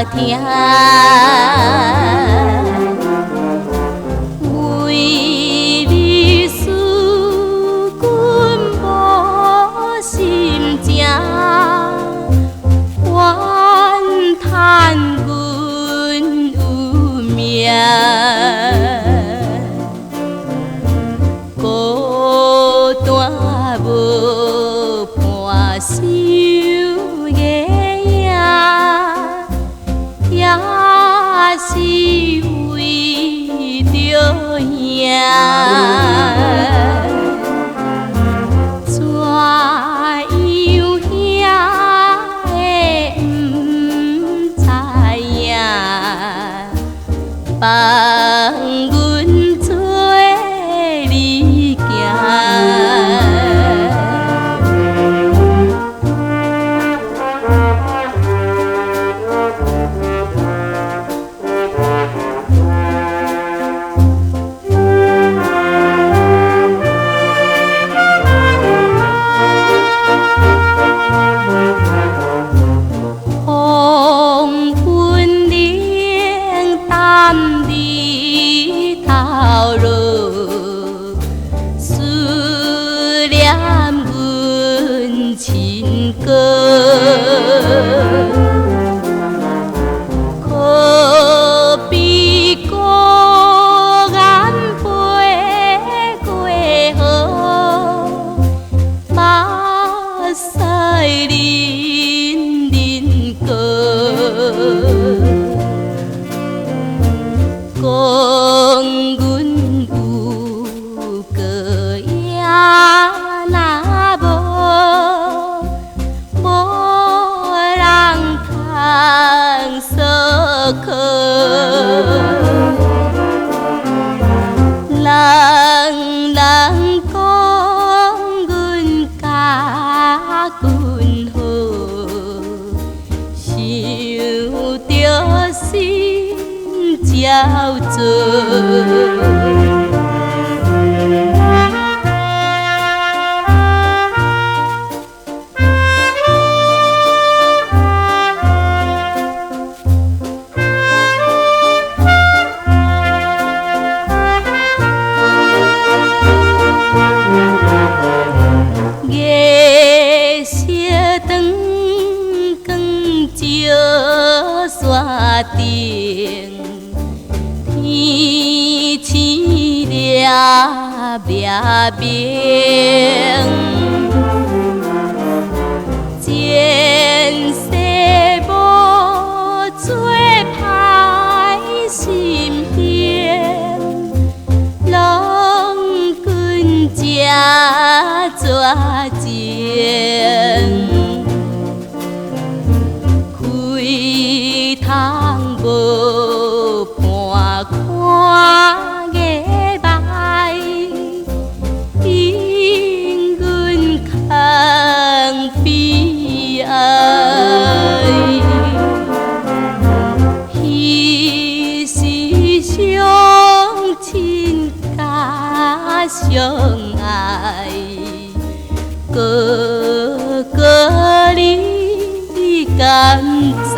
疼。為你思阮無心情，怨嘆阮有命。孤單無伴守月影，也是為著贏。怎樣兄會毋知影？放阮做你行。黃昏冷淡日頭落，思念阮親哥。可比孤雁飛過河，目屎淋淋過。講阮有過也若無，無人通索靠。人人講阮甲阮好，想著心焦躁。月色長光照山頂，天星粒粒明。前世無做歹心形，郎君這絕情。開窗無伴看月暝，因阮空悲哀。彼時相親甲相愛，哥哥你敢知？